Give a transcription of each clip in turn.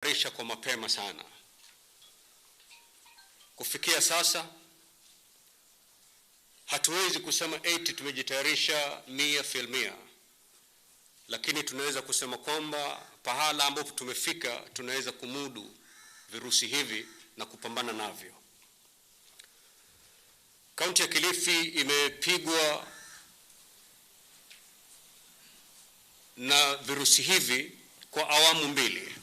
Tayarisha kwa mapema sana. Kufikia sasa hatuwezi kusema eti tumejitayarisha 100%, lakini tunaweza kusema kwamba pahala ambapo tumefika tunaweza kumudu virusi hivi na kupambana navyo. Kaunti ya Kilifi imepigwa na virusi hivi kwa awamu mbili.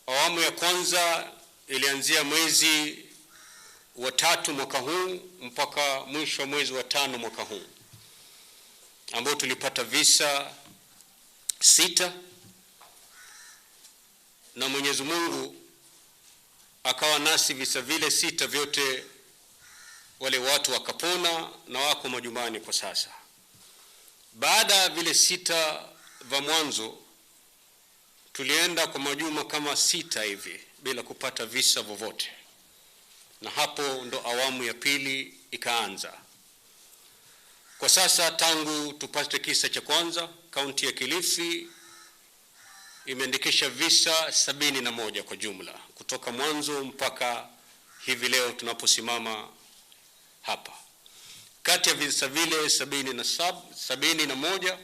Awamu ya kwanza ilianzia mwezi wa 3 mwaka huu mpaka mwisho wa mwezi wa 5 mwaka huu, ambao tulipata visa 6, na Mwenyezi Mungu akawa nasi visa vile 6 vyote, wale watu wakapona na wako majumbani kwa sasa. Baada ya vile 6 vya mwanzo tulienda kwa majuma kama 6 hivi bila kupata visa vovote, na hapo ndo awamu ya pili ikaanza. Kwa sasa tangu tupate kisa cha kwanza, kaunti ya Kilifi imeandikisha visa 71 kwa jumla kutoka mwanzo mpaka hivi leo tunaposimama hapa. Kati ya visa vile 71,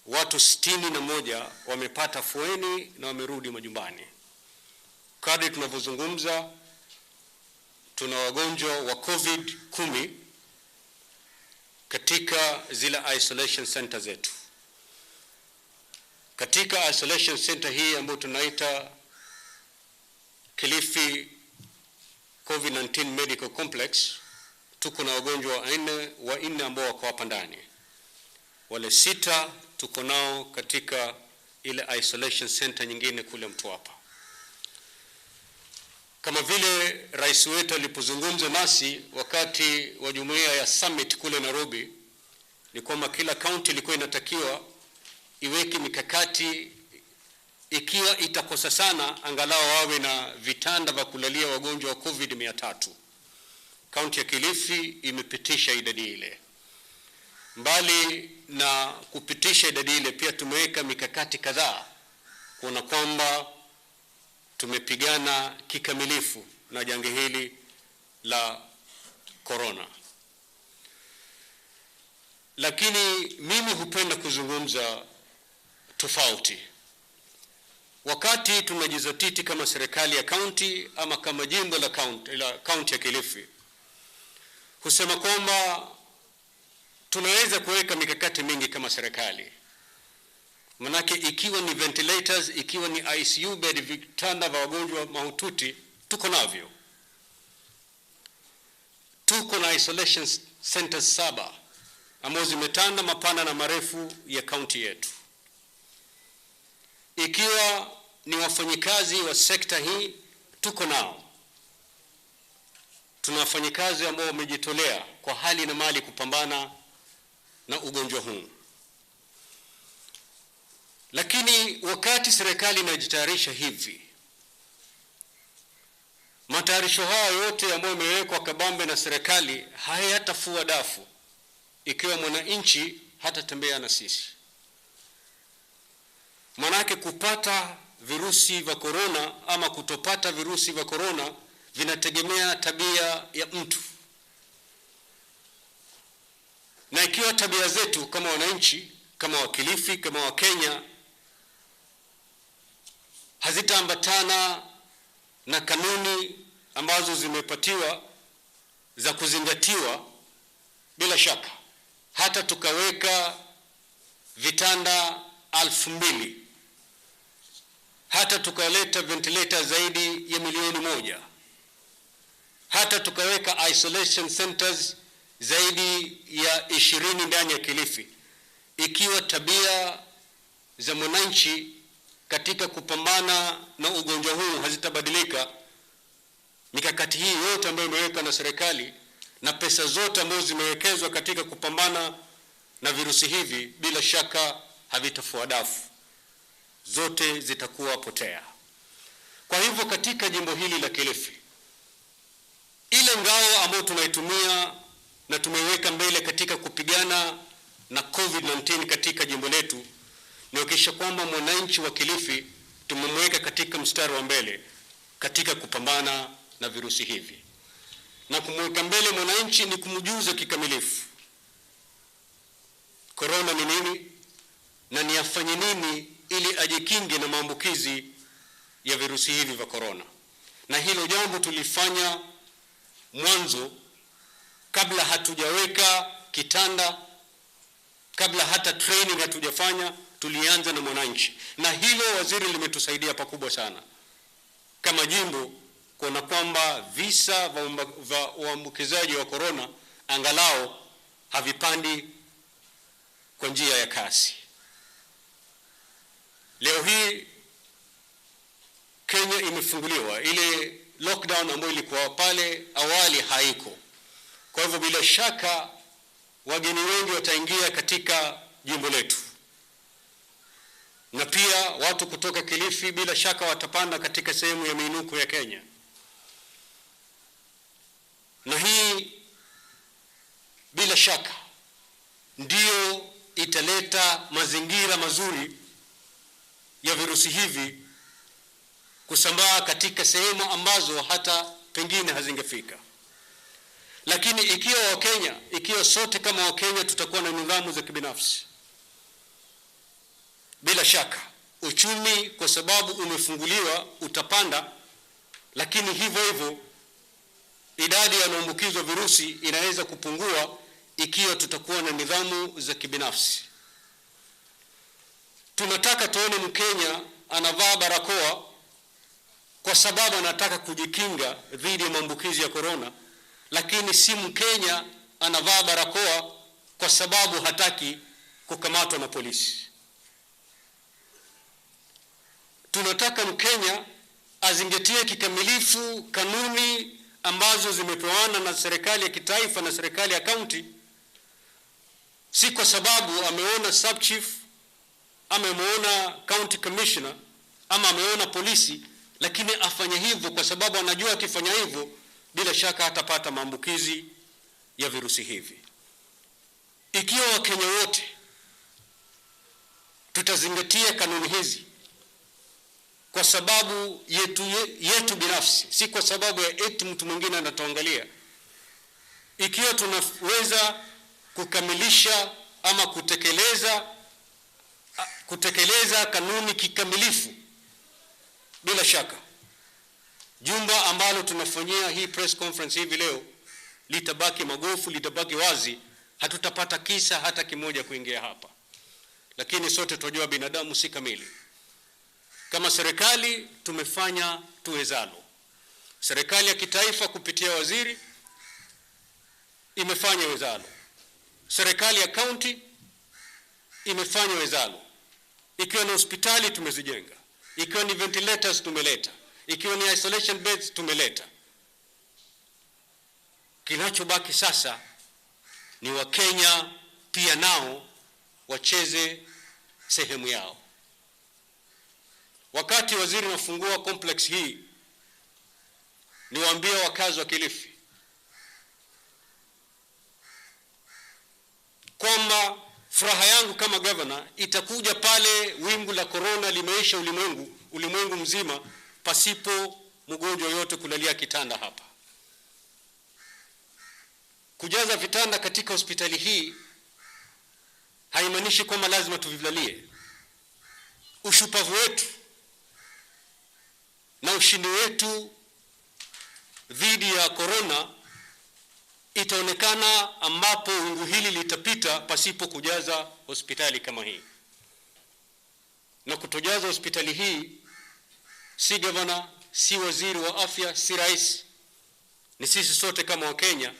watu 61 wamepata afueni na wamerudi majumbani. Kadri tunavyozungumza tuna wagonjwa wa COVID 10 katika zile isolation center zetu. Katika isolation center hii ambayo tunaita Kilifi COVID-19 Medical Complex, tuko na wagonjwa wanne ambao wako hapa ndani. Wale 6 tuko nao katika ile isolation center nyingine kule Mtwapa. Kama vile rais wetu alipozungumza nasi wakati wa jumuiya ya summit kule Nairobi, ni kwamba kila county ilikuwa inatakiwa iweke mikakati, ikiwa itakosa sana angalau wawe na vitanda vya kulalia wagonjwa wa COVID 300. Kaunti ya Kilifi imepitisha idadi ile. Mbali na kupitisha idadi ile, pia tumeweka mikakati kadhaa kuona kwamba tumepigana kikamilifu na janga hili la corona. Lakini mimi hupenda kuzungumza tofauti. Wakati tunajizatiti kama serikali ya kaunti ama kama jimbo la kaunti ya Kilifi, husema kwamba tunaweza kuweka mikakati mingi kama serikali. Manake ikiwa ni ventilators, ikiwa ni ICU bed, vitanda vya wagonjwa mahututi, tuko navyo. Tuko na isolation centers 7 ambazo zimetanda mapana na marefu ya kaunti yetu. Ikiwa ni wafanyikazi wa sekta hii, tuko nao. Tuna wafanyikazi ambao wamejitolea kwa hali na mali kupambana na ugonjwa huu. Lakini wakati serikali inajitayarisha hivi, matayarisho haya yote ambayo yamewekwa kabambe na serikali hayatafua dafu ikiwa mwananchi hatatembea na sisi. Manake kupata virusi vya corona ama kutopata virusi vya corona vinategemea tabia ya mtu. Na ikiwa tabia zetu kama wananchi, kama Wakilifi, kama Wakenya hazitaambatana na kanuni ambazo zimepatiwa za kuzingatiwa, bila shaka hata tukaweka vitanda 2000, hata tukaleta ventilator zaidi ya 1,000,000, hata tukaweka isolation centers zaidi ya 20 ndani ya Kilifi, ikiwa tabia za mwananchi katika kupambana na ugonjwa huu hazitabadilika, mikakati hii yote ambayo imewekwa na serikali na pesa zote ambazo zimewekezwa katika kupambana na virusi hivi, bila shaka havitafua dafu, zote zitakuwa potea. Kwa hivyo katika jimbo hili la Kilifi, ile ngao ambayo tunaitumia na tumeiweka mbele katika kupigana na COVID-19 katika jimbo letu ni kuhakikisha kwamba mwananchi wa Kilifi tumemweka mstari wa mbele katika kupambana na virusi hivi. Na kumweka mbele mwananchi ni kumjuza kikamilifu korona ni nini na ni afanye nini ili ajikinge na maambukizi ya virusi hivi vya korona. Na hilo jambo tulifanya mwanzo, kabla hatujaweka kitanda, kabla hata training hatujafanya, tulianza na mwananchi, na hilo waziri limetusaidia pakubwa sana kama jimbo kuona kwamba visa vya uambukizaji wa korona angalau havipandi kwa njia ya kasi. Leo hii Kenya imefunguliwa, ile lockdown ambayo ilikuwa pale awali haiko. Kwa hivyo bila shaka wageni wengi wataingia katika jimbo letu, na pia watu kutoka Kilifi bila shaka watapanda katika sehemu ya miinuko ya Kenya, na hii bila shaka ndiyo italeta mazingira mazuri ya virusi hivi kusambaa katika sehemu ambazo hata pengine hazingefika. Lakini ikiwa Wakenya, ikiwa sote kama Wakenya tutakuwa na nidhamu za kibinafsi, bila shaka uchumi, kwa sababu umefunguliwa, utapanda, lakini hivyo hivyo idadi ya wanaoambukizwa virusi inaweza kupungua ikiwa tutakuwa na nidhamu za kibinafsi. Tunataka tuone Mkenya anavaa barakoa kwa sababu anataka kujikinga dhidi ya maambukizi ya korona, lakini si Mkenya anavaa barakoa kwa sababu hataki kukamatwa na polisi. Tunataka Mkenya azingatie kikamilifu kanuni ambazo zimepewana na serikali ya kitaifa na serikali ya kaunti, si kwa sababu ameona sub chief ama ameona county commissioner ama ameona polisi, lakini afanye hivyo kwa sababu anajua akifanya hivyo bila shaka hatapata maambukizi ya virusi hivi. Ikiwa Wakenya wote tutazingatia kanuni hizi kwa sababu yetu binafsi, si kwa sababu ya eti mtu mwingine anatuangalia, ikiwa tunaweza kukamilisha ama kutekeleza kanuni kikamilifu, bila shaka jumba ambalo tunafanyia hii press conference hivi leo litabaki magofu, litabaki wazi, hatutapata kisa hata kimoja kuingia hapa. Lakini sote tunajua binadamu si kamili. Kama serikali tumefanya tuwezalo. Serikali ya kitaifa kupitia waziri imefanya iwezalo. Serikali ya kaunti imefanya iwezalo. Ikiwa ni hospitali tumezijenga, ikiwa ni ventilators tumeleta, ikiwa ni isolation beds tumeleta. Kinachobaki sasa ni Wakenya pia nao wacheze sehemu yao. Wakati waziri nafungua complex hii, niwaambie wakazi wa Kilifi kwamba furaha yangu kama governor itakuja pale wingu la corona limeisha ulimwengu mzima, pasipo mgonjwa yote kulalia kitanda hapa. Kujaza vitanda katika hospitali hii haimaanishi kwamba lazima tuvilalie. Ushupavu wetu na ushindi wetu dhidi ya corona itaonekana ambapo wingu hili litapita pasipo kujaza hospitali kama hii. Na kutojaza hospitali hii si gavana, si waziri wa afya, si rais, ni sisi sote kama Wakenya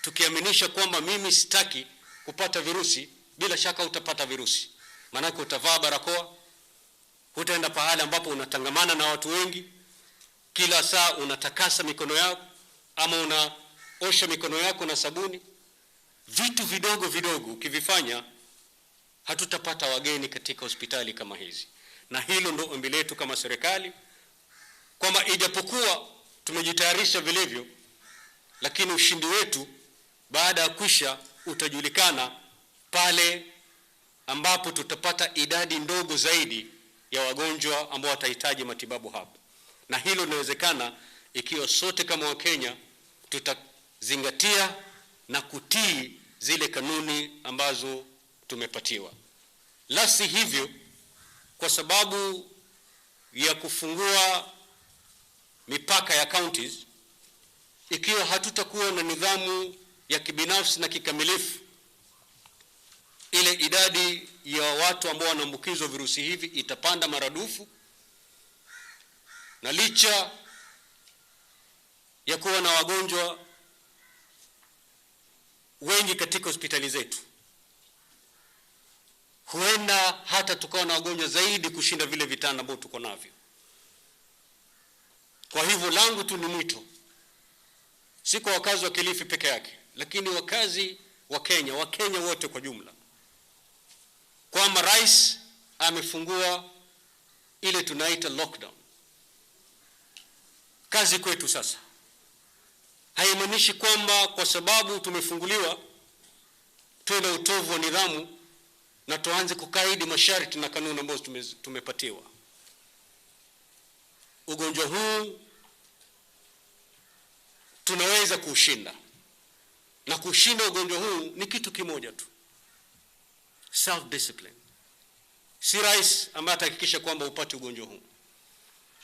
tukiaminisha kwamba mimi sitaki kupata virusi, bila shaka utapata virusi. Maanake utavaa barakoa, hutaenda pahali ambapo unatangamana na watu wengi, kila saa unatakasa mikono yako ama unaosha mikono yako na sabuni. Vitu vidogo vidogo ukivifanya, hatutapata wageni katika hospitali kama hizi. Na hilo ndo ombi letu kama serikali, kwamba ijapokuwa tumejitayarisha vilivyo, lakini ushindi wetu baada ya kwisha utajulikana pale ambapo tutapata idadi ndogo zaidi ya wagonjwa ambao watahitaji matibabu hapa. Na hilo linawezekana ikiwa sote kama Wakenya tutazingatia na kutii zile kanuni ambazo tumepatiwa. La si hivyo, kwa sababu ya kufungua mipaka ya counties, ikiwa hatutakuwa na nidhamu ya kibinafsi na kikamilifu, ile idadi ya watu ambao wanaambukizwa virusi hivi itapanda maradufu. Na licha ya kuwa na wagonjwa wengi katika hospitali zetu, huenda hata tukawa na wagonjwa zaidi kushinda vile vitanda ambavyo tuko navyo. Kwa hivyo langu tu ni mwito, si kwa wakazi wa Kilifi peke yake, lakini wakazi wa Kenya, Wakenya wote kwa jumla, kwamba rais amefungua ile tunaita lockdown. Kazi kwetu sasa haimaanishi kwamba kwa sababu tumefunguliwa tuwe na utovu wa nidhamu na tuanze kukaidi masharti na kanuni ambazo tumepatiwa. Ugonjwa huu tunaweza kuushinda, na kushinda ugonjwa huu ni kitu kimoja tu, self discipline. Si rais ambaye atahakikisha kwamba hupati ugonjwa huu,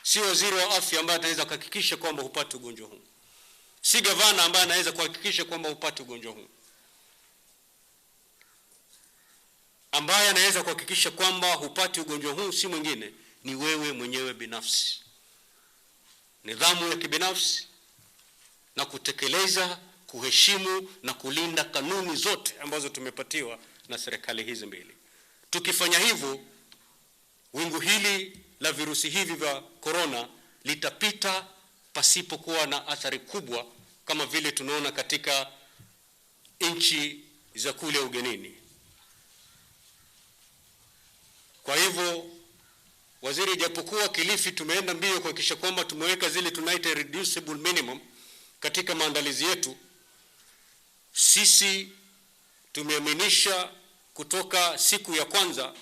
si waziri wa afya ambaye ataweza kuhakikisha kwamba hupati ugonjwa huu, si gavana ambaye anaweza kuhakikisha kwamba hupati ugonjwa huu. Ambaye anaweza kuhakikisha kwamba hupati ugonjwa huu si mwingine, ni wewe mwenyewe binafsi. Nidhamu ya kibinafsi na kutekeleza, kuheshimu na kulinda kanuni zote ambazo tumepatiwa na serikali hizi mbili. Tukifanya hivyo, wingu hili la virusi hivi vya korona litapita pasipokuwa na athari kubwa kama vile tunaona katika nchi za kule ugenini. Kwa hivyo, waziri, japokuwa Kilifi tumeenda mbio kuhakikisha kwamba tumeweka zile tunaita reducible minimum katika maandalizi yetu, sisi tumeaminisha kutoka siku ya kwanza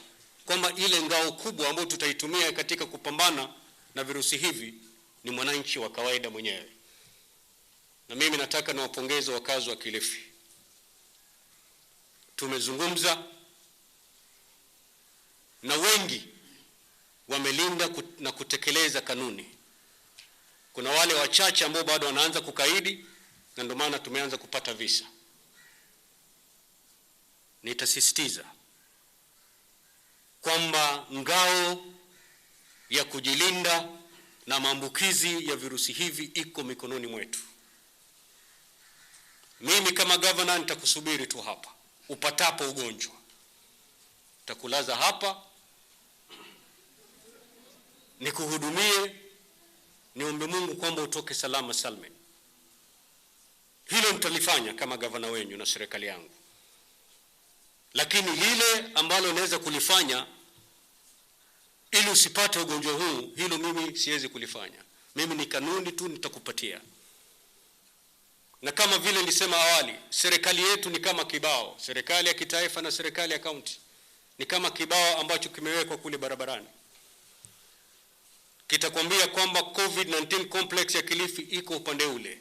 kwamba ile ngao kubwa ambayo tutaitumia katika kupambana na virusi hivi ni mwananchi wa kawaida mwenyewe. Na mimi nataka niwapongeze wakazi wa Kilifi. Tumezungumza na wengi wamelinda na kutekeleza kanuni. Kuna wale wachache ambao bado wanaanza kukaidi, na ndio maana tumeanza kupata visa. Nitasisitiza kwamba ngao ya kujilinda na maambukizi ya virusi hivi iko mikononi mwetu. Mimi kama governor nitakusubiri tu hapa upatapo ugonjwa. Nitakulaza hapa, nikuhudumie, niombe Mungu kwamba utoke salama salmin. Hilo nitalifanya kama gavana wenyu na serikali yangu. Lakini lile ambalo naweza kulifanya ili usipate ugonjwa huu, hilo mimi siwezi kulifanya. Mimi ni kanuni tu nitakupatia. Na kama vile nilisema awali, serikali yetu ni kama kibao, serikali ya kitaifa na serikali ya kaunti ni kama kibao ambacho kimewekwa kule barabarani. Kitakwambia kwamba COVID-19 complex ya Kilifi iko upande ule.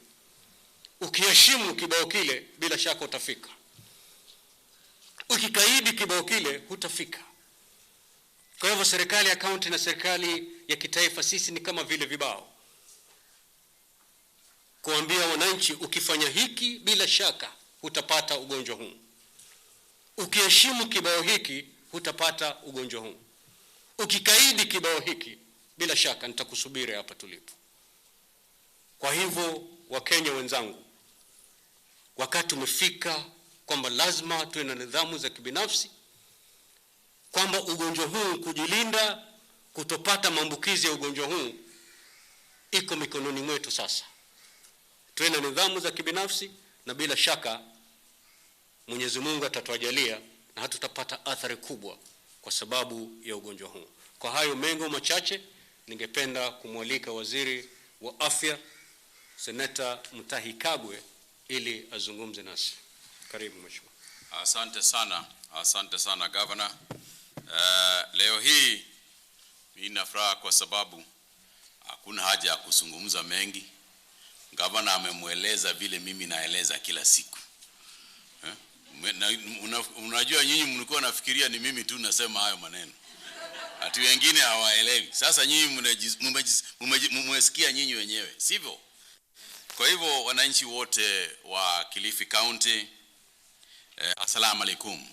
Ukiheshimu kibao kile, bila shaka utafika. Ukikaidi kibao kile, hutafika. Kwa hivyo serikali ya kaunti na serikali ya kitaifa, sisi ni kama vile vibao kuambia wananchi, ukifanya hiki bila shaka hutapata ugonjwa huu. Ukiheshimu kibao hiki hutapata ugonjwa huu. Ukikaidi kibao hiki, bila shaka nitakusubiri hapa tulipo. Kwa hivyo, Wakenya wenzangu, wakati umefika kwamba lazima tuwe na nidhamu za kibinafsi, kwamba ugonjwa huu, kujilinda kutopata maambukizi ya ugonjwa huu iko mikononi mwetu sasa. Tuwe na nidhamu za kibinafsi, na bila shaka Mwenyezi Mungu atatuajalia na hatutapata athari kubwa kwa sababu ya ugonjwa huu. Kwa hayo mengo machache, ningependa kumwalika Waziri wa Afya Seneta Mutahi Kagwe ili azungumze nasi. Karibu mheshimiwa. Asante sana, asante sana Governor. Leo hii nina furaha kwa sababu hakuna Hakuna haja ya kuzungumza mengi. Gavana amemweleza vile mimi naeleza kila siku. Eh? Unajua nyinyi mlikuwa nafikiria ni mimi tu nasema hayo maneno, ati wengine hawaelewi. Sasa nyinyi mmesikia nyinyi wenyewe, sivyo? Kwa hivyo wananchi wote wa Kilifi County, assalamu alaikum.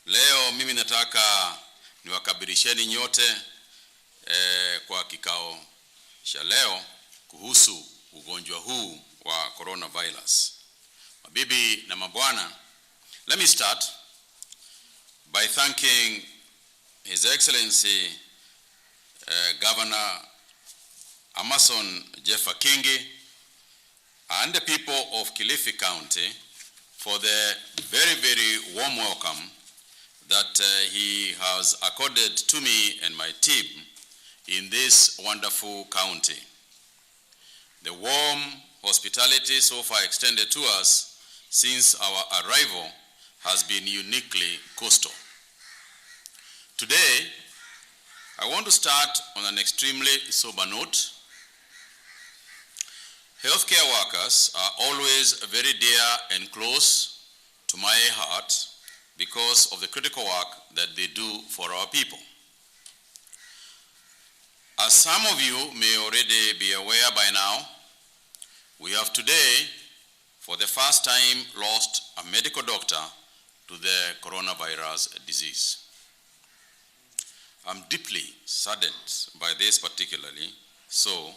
Leo mimi nataka niwakaribisheni nyote kwa kikao cha leo kuhusu ugonjwa huu wa coronavirus. Mabibi na mabwana, let me start by thanking His Excellency Governor Amason Jeffa Kingi and the people of Kilifi County for the very, very warm welcome that he has accorded to me and my team in this wonderful county. The warm hospitality so far extended to us since our arrival has been uniquely coastal. Today, I want to start on an extremely sober note. Healthcare workers are always very dear and close to my heart because of the critical work that they do for our people. As some of you may already be aware by now, we have today, for the first time, lost a medical doctor to the coronavirus disease. I'm deeply saddened by this, particularly so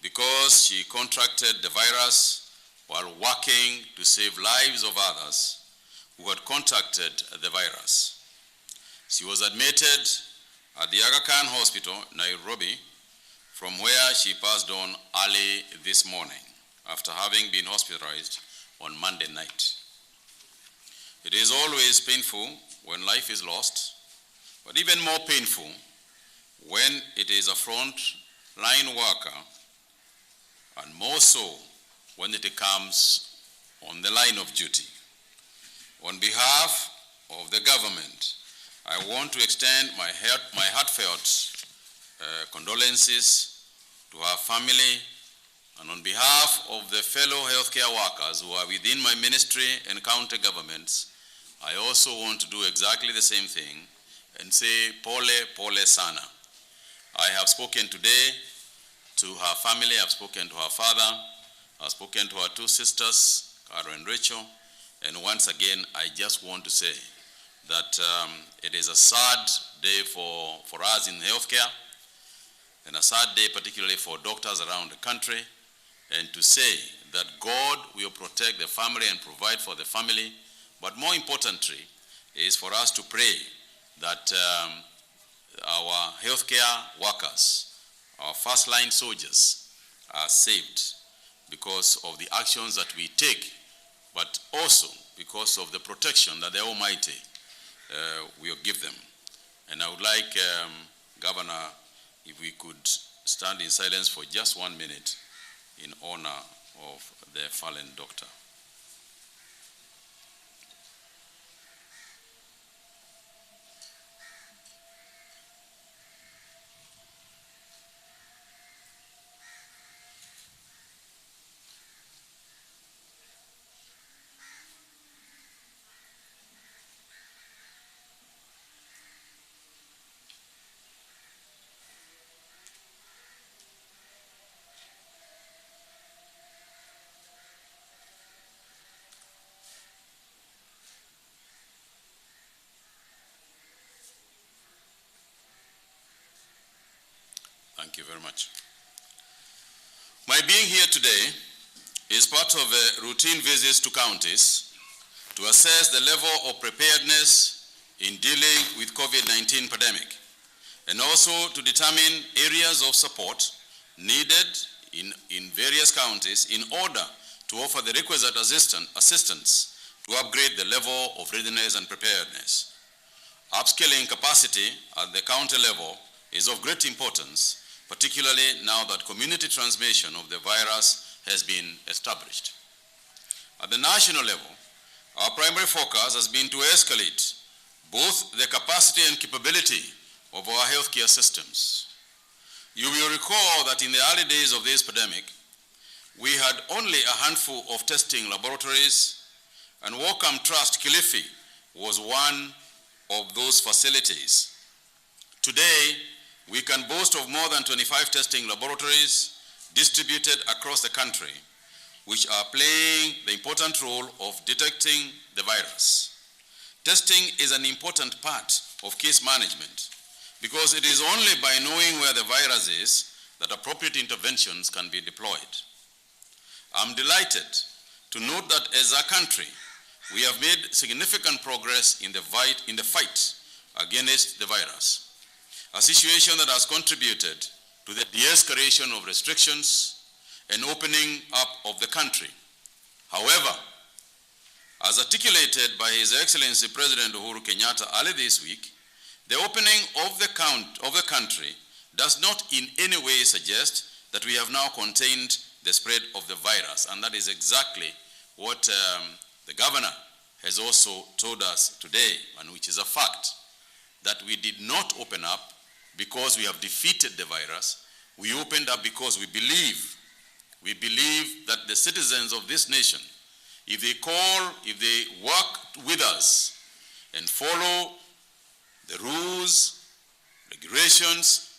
because she contracted the virus while working to save lives of others who had contracted the virus. She was admitted at the Aga Khan Hospital, Nairobi, from where she passed on early this morning after having been hospitalized on Monday night. It is always painful when life is lost, but even more painful when it is a front-line worker, and more so when it comes on the line of duty. On behalf of the government, I want to extend my heartfelt condolences to her family, and on behalf of the fellow healthcare workers who are within my ministry and county governments, I also want to do exactly the same thing and say pole pole sana. I have spoken today to her family, I've spoken to her father, I've spoken to her two sisters, Caro and Rachel, and once again, I just want to say that it is a sad day for us in healthcare, and a sad day particularly for doctors around the country, and to say that God will protect the family and provide for the family, but more importantly is for us to pray that our healthcare workers, our first-line soldiers, are saved because of the actions that we take, but also because of the protection that the Almighty will give them. And I would like, Governor, if we could stand in silence for just 1 minute in honor of the fallen doctor. Thank you very much. My being here today is part of a routine visits to counties to assess the level of preparedness in dealing with COVID-19 pandemic, and also to determine areas of support needed in various counties in order to offer the requisite assistance to upgrade the level of readiness and preparedness. Upscaling capacity at the county level is of great importance, particularly now that community transmission of the virus has been established. At the national level, our primary focus has been to escalate both the capacity and capability of our healthcare systems. You will recall that in the early days of this pandemic, we had only a handful of testing laboratories, and Wellcome Trust Kilifi was one of those facilities. Today, we can boast of more than 25 testing laboratories distributed across the country, which are playing the important role of detecting the virus. Testing is an important part of case management because it is only by knowing where the virus is that appropriate interventions can be deployed. I'm delighted to note that as a country, we have made significant progress in the fight against the virus, a situation that has contributed to the de-escalation of restrictions and opening up of the country. However, as articulated by His Excellency President Uhuru Kenyatta earlier this week, the opening of the country does not in any way suggest that we have now contained the spread of the virus, and that is exactly what the governor has also told us today, and which is a fact, that we did not open up because we have defeated the virus. We opened up because we believe. We believe that the citizens of this nation, if they call, if they work with us and follow the rules, regulations,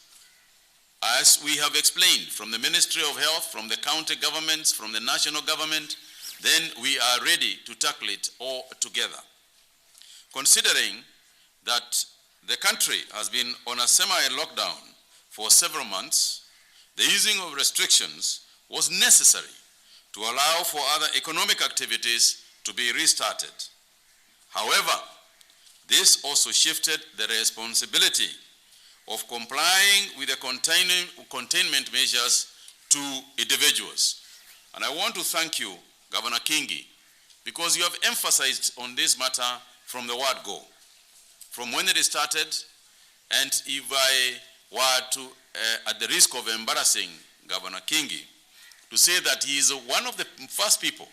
as we have explained from the Ministry of Health, from the county governments, from the national government, then we are ready to tackle it all together. Considering that the country has been on a semi-lockdown for several months, the easing of restrictions was necessary to allow for other economic activities to be restarted. However, this also shifted the responsibility of complying with the containment measures to individuals. And I want to thank you, Governor Kingi, because you have emphasized on this matter from the word go, from when it started. And if I were to, at the risk of embarrassing Governor Kingi, to say that he is one of the first people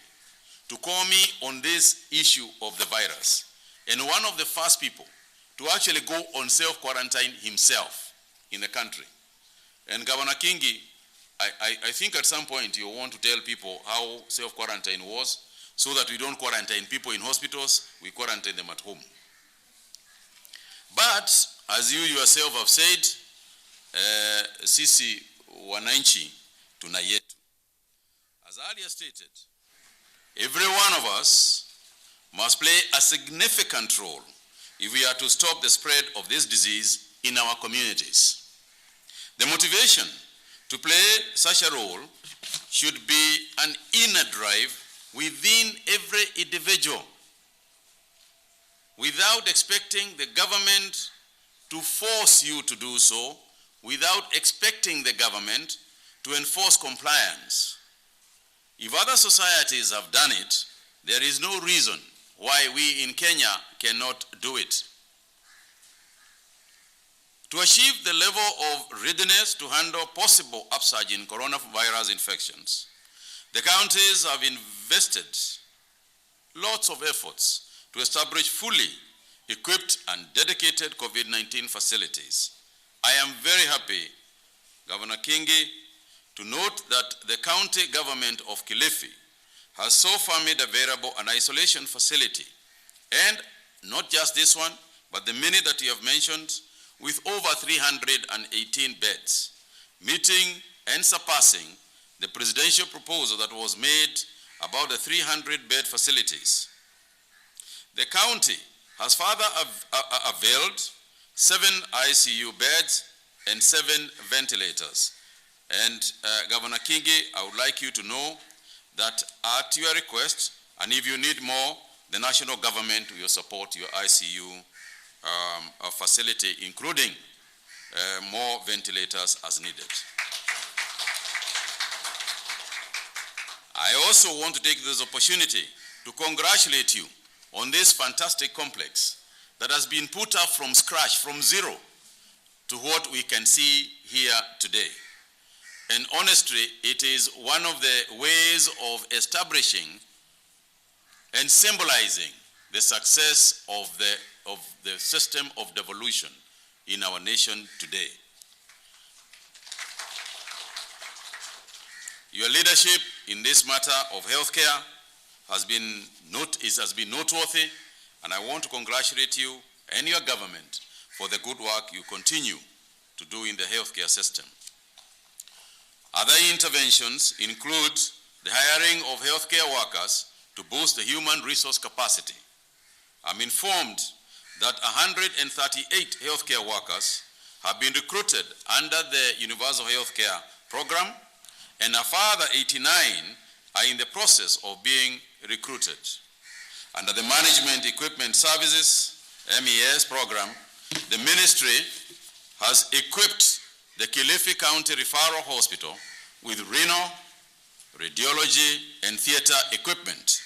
to call me on this issue of the virus, and one of the first people to actually go on self-quarantine himself in the country. And Governor Kingi, I think at some point you want to tell people how self-quarantine was, so that we don't quarantine people in hospitals, we quarantine them at home. But, as you yourself have said, sisi wananchi tuna yetu. As earlier stated, every one of us must play a significant role if we are to stop the spread of this disease in our communities. The motivation to play such a role should be an inner drive within every individual, without expecting the government to force you to do so, without expecting the government to enforce compliance. If other societies have done it, there is no reason why we in Kenya cannot do it. To achieve the level of readiness to handle possible upsurge in coronavirus infections, the counties have invested lots of efforts to establish fully equipped and dedicated COVID-19 facilities. I am very happy, Governor Kingi, to note that the county government of Kilifi has so far made available an isolation facility, and not just this one, but the many that you have mentioned, with over 318 beds, meeting and surpassing the presidential proposal that was made about the 300-bed facilities. The county has further availed 7 ICU beds and 7 ventilators. And Governor Kingi, I would like you to know that at your request, and if you need more, the national government will support your ICU facility, including more ventilators as needed. I also want to take this opportunity to congratulate you on this fantastic complex that has been put up from scratch, from zero, to what we can see here today. And honestly, it is one of the ways of establishing and symbolizing the success of the system of devolution in our nation today. Your leadership in this matter of healthcare has been noteworthy, and I want to congratulate you and your government for the good work you continue to do in the healthcare system. Other interventions include the hiring of healthcare workers to boost the human resource capacity. I'm informed that 138 healthcare workers have been recruited under the Universal Healthcare Program, and a further 89 are in the process of being recruited. Under the Management Equipment Services MES program, the ministry has equipped the Kilifi County Referral Hospital with renal, radiology, and theater equipment,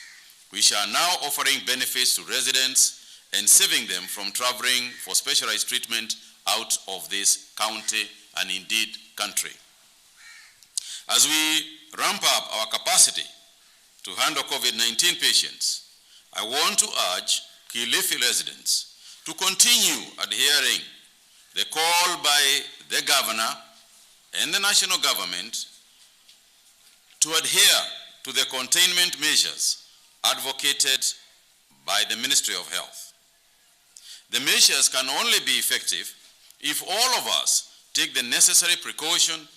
which are now offering benefits to residents and saving them from traveling for specialized treatment out of this county and indeed country. As we ramp up our capacity to handle COVID-19 patients, I want to urge Kilifi residents to continue adhering the call by the governor and the national government to adhere to the containment measures advocated by the Ministry of Health. The measures can only be effective if all of us take the necessary precaution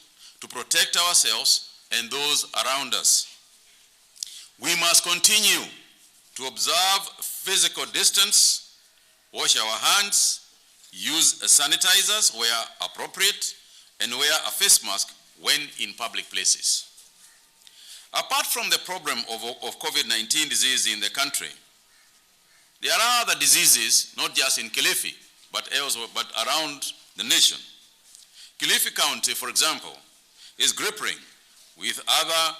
to protect ourselves and those around us. We must continue to observe physical distance, wash our hands, use sanitizers where appropriate, and wear a face mask when in public places. Apart from the problem of COVID-19 disease in the country, there are other diseases, not just in Kilifi, but elsewhere, but around the nation. Kilifi County, for example, is grappling with other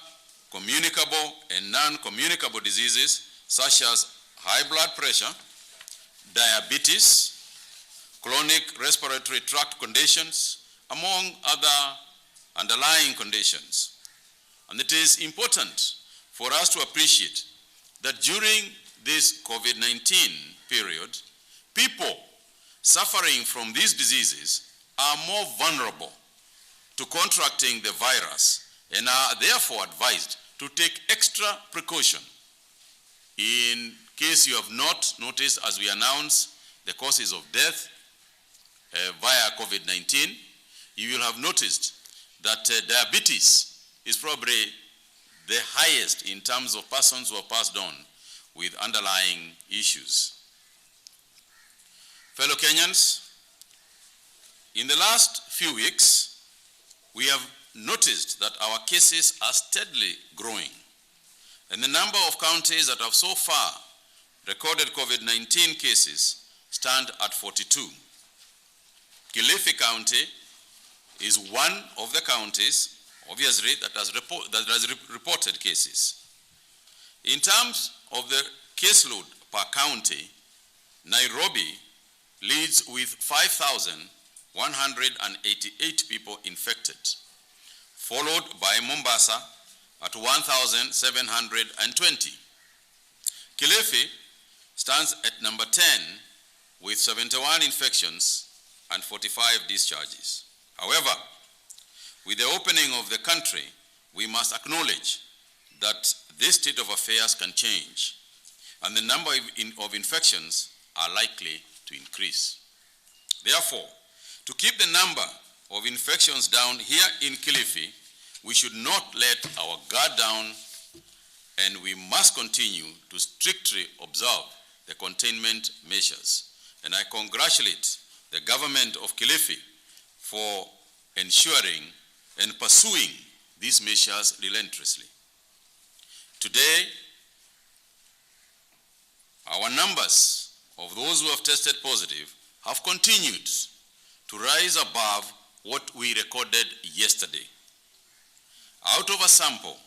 communicable and non-communicable diseases such as high blood pressure, diabetes, chronic respiratory tract conditions, among other underlying conditions. And it is important for us to appreciate that during this COVID-19 period, people suffering from these diseases are more vulnerable to contracting the virus and are therefore advised to take extra precaution. In case you have not noticed, as we announce the causes of death via COVID-19, you will have noticed that diabetes is probably the highest in terms of persons who have passed on with underlying issues. Fellow Kenyans, in the last few weeks, we have noticed that our cases are steadily growing, and the number of counties that have so far recorded COVID-19 cases stand at 42. Kilifi County is one of the counties, obviously, that has reported cases. In terms of the caseload per county, Nairobi leads with 5,188 people infected, followed by Mombasa at 1,720. Kilifi stands at number 10 with 71 infections and 45 discharges. However, with the opening of the country, we must acknowledge that this state of affairs can change, and the number of infections are likely to increase. Therefore, to keep the number of infections down here in Kilifi, we should not let our guard down, and we must continue to strictly observe the containment measures. And I congratulate the government of Kilifi for ensuring and pursuing these measures relentlessly. Today, our numbers of those who have tested positive have continued to rise above what we recorded yesterday. Out of a sample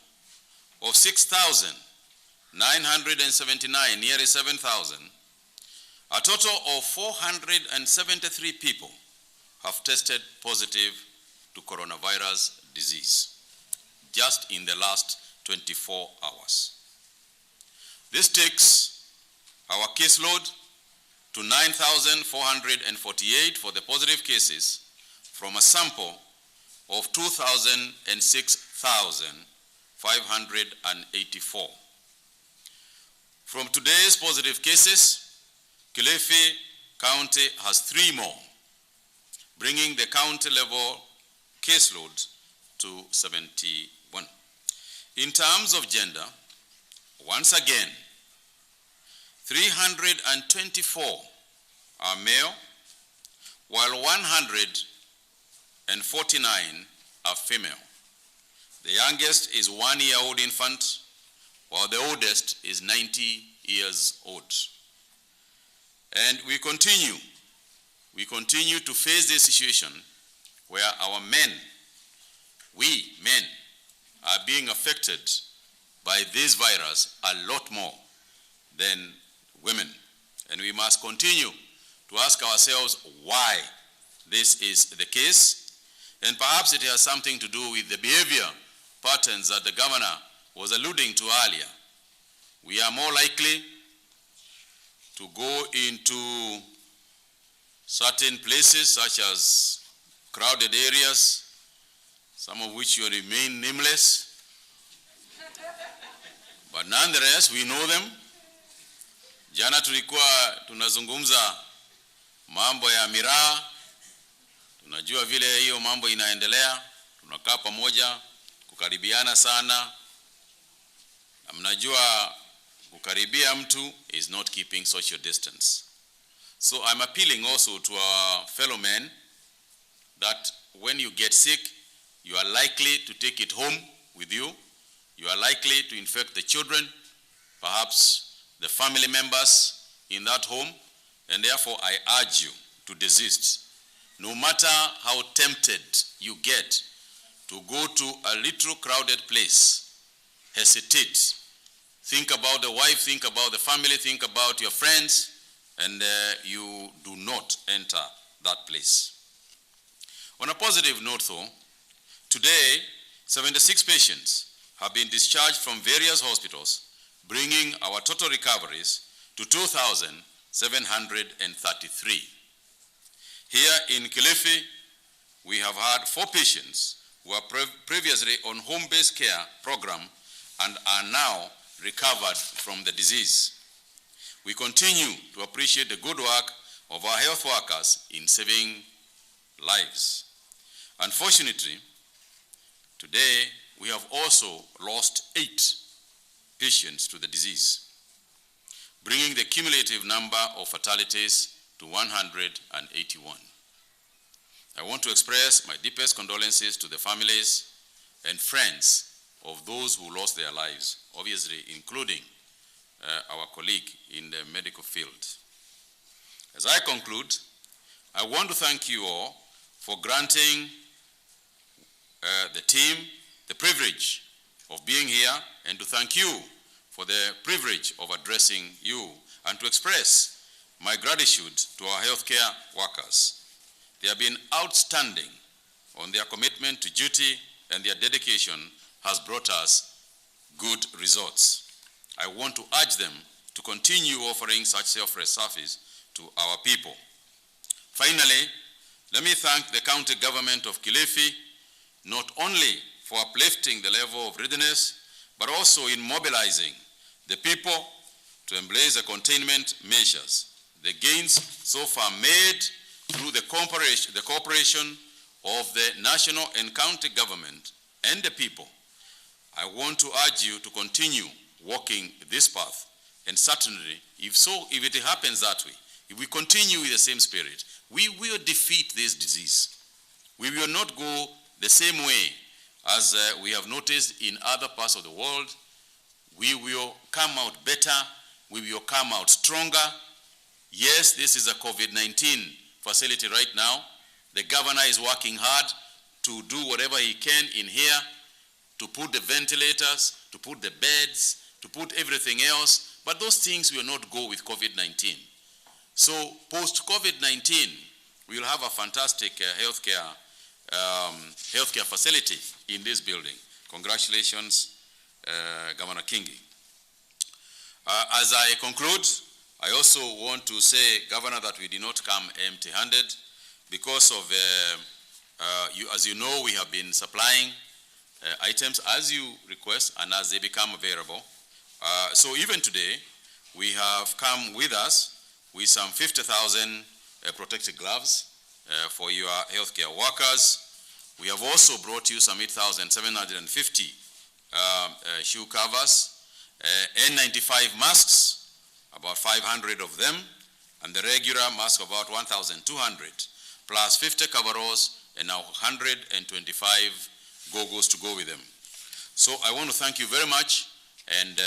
of 6,979, nearly 7,000, a total of 473 people have tested positive to coronavirus disease just in the last 24 hours. This takes our caseload to 9,448 for the positive cases from a sample of 2,006,000 584. From today's positive cases, Kilifi County has 3 more, bringing the county level caseload to 71. In terms of gender, once again, 324 are male, while 149 are female. The youngest is 1-year-old infant, while the oldest is 90 years old. And we continue to face this situation where our men, we men, are being affected by this virus a lot more than women. And we must continue to ask ourselves why this is the case. And perhaps it has something to do with the behavior patterns that the governor was alluding to earlier. We are more likely to go into certain places such as crowded areas, some of which will remain nameless, but nonetheless we know them. Jana tulikuwa tunazungumza mambo ya miraa, tunajua vile hiyo mambo inaendelea, tunakaa pamoja, kukaribiana sana, na mnajua kukaribia mtu is not keeping social distance. So I'm appealing also to our fellow men that when you get sick, you are likely to take it home with you. You are likely to infect the children, perhaps the family members in that home, and therefore I urge you to desist. No matter how tempted you get to go to a little crowded place, hesitate. Think about the wife, think about the family, think about your friends, and you do not enter that place. On a positive note though, today 76 patients have been discharged from various hospitals, bringing our total recoveries to 2,733. Here in Kilifi, we have had 4 patients who were previously on home-based care program and are now recovered from the disease. We continue to appreciate the good work of our health workers in saving lives. Unfortunately, today we have also lost 8 patients to the disease, bringing the cumulative number of fatalities to 181. I want to express my deepest condolences to the families and friends of those who lost their lives, obviously including our colleague in the medical field. As I conclude, I want to thank you all for granting the team the privilege of being here, and to thank you for the privilege of addressing you, and to express my gratitude to our healthcare workers. They have been outstanding on their commitment to duty, and their dedication has brought us good results. I want to urge them to continue offering such selfless service to our people. Finally, let me thank the county government of Kilifi, not only for uplifting the level of readiness, but also in mobilizing the people to embrace the containment measures. The gains so far made through the cooperation of the national and county government and the people, I want to urge you to continue walking this path. And certainly, if it happens that way, if we continue with the same spirit, we will defeat this disease. We will not go the same way as we have noticed in other parts of the world. We will come out better. We will come out stronger. Yes, this is a COVID-19 facility right now. The governor is working hard to do whatever he can in here, to put the ventilators, to put the beds, to put everything else. But those things will not go with COVID-19. So post-COVID-19, we will have a fantastic healthcare facility in this building. Congratulations, Governor Kingi. As I conclude, I also want to say, Governor, that we did not come empty-handed because of, you, as you know, we have been supplying items as you request and as they become available. So even today, we have come with us with some 50,000 protective gloves for your healthcare workers. We have also brought you some 8,750 shoe covers, N95 masks, about 500 of them, and the regular mask about 1,200, plus 50 coveralls and now 125 goggles to go with them. So I want to thank you very much, and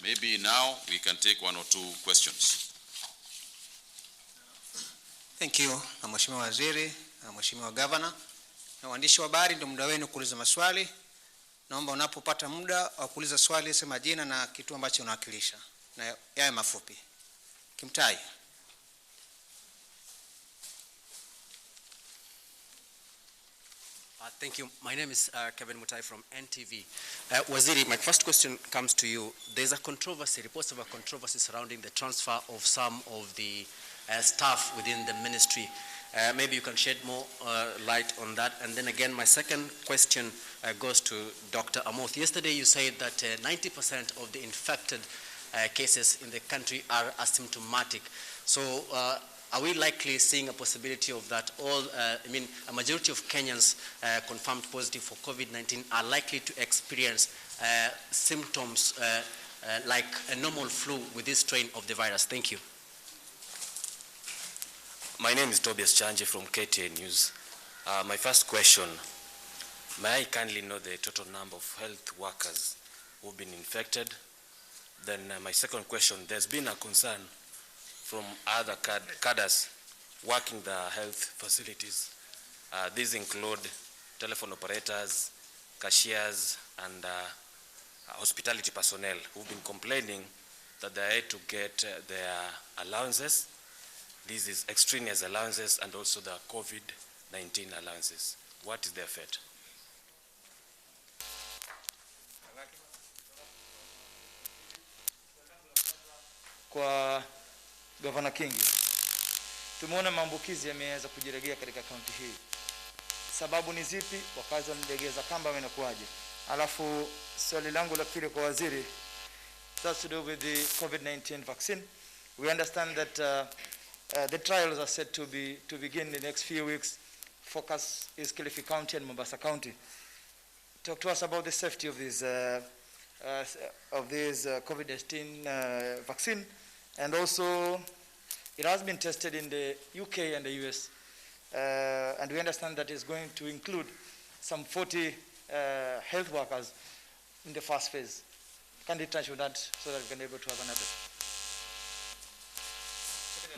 maybe now we can take one or two questions. Thank you, Mheshimiwa Waziri, Mheshimiwa Governor. Na waandishi wa habari, ndio muda wenu kuuliza maswali. Naomba unapopata muda wa kuuliza swali, sema jina na kitu ambacho unawakilisha, na yawe mafupi. Kimtai. Thank you. My name is Kevin Mutai from NTV. Waziri, my first question comes to you. There's a controversy, reports of a controversy surrounding the transfer of some of the staff within the ministry. Maybe you can shed more light on that. And then again, my second question goes to Dr. Amoth. Yesterday you said that 90% of the infected cases in the country are asymptomatic. So are we likely seeing a possibility of that all, a majority of Kenyans confirmed positive for COVID-19 are likely to experience symptoms like a normal flu with this strain of the virus? Thank you. My name is Tobias Chanji from KTN News. My first question, may I kindly know the total number of health workers who've been infected? Then my second question, there's been a concern from other cadres working the health facilities. These include telephone operators, cashiers, and hospitality personnel who've been complaining that they had to get their allowances. This is extraneous allowances and also the COVID-19 allowances. What is their fate? Kwa Governor Kingi, tumeona maambukizi yameanza kujiregea katika kaunti hii. Sababu ni zipi? Wakazi wanalegeza kamba, wanakuaje? Alafu swali langu la pili kwa waziri, that's to do with the COVID-19 vaccine. We understand that the trials are set to begin in the next few weeks. Focus is Kilifi County and Mombasa County. Talk to us about the safety of this COVID-19 vaccine, and also it has been tested in the UK and the US, and we understand that it's going to include some 40 health workers in the first phase. Can you touch on that so that we can be able to have another?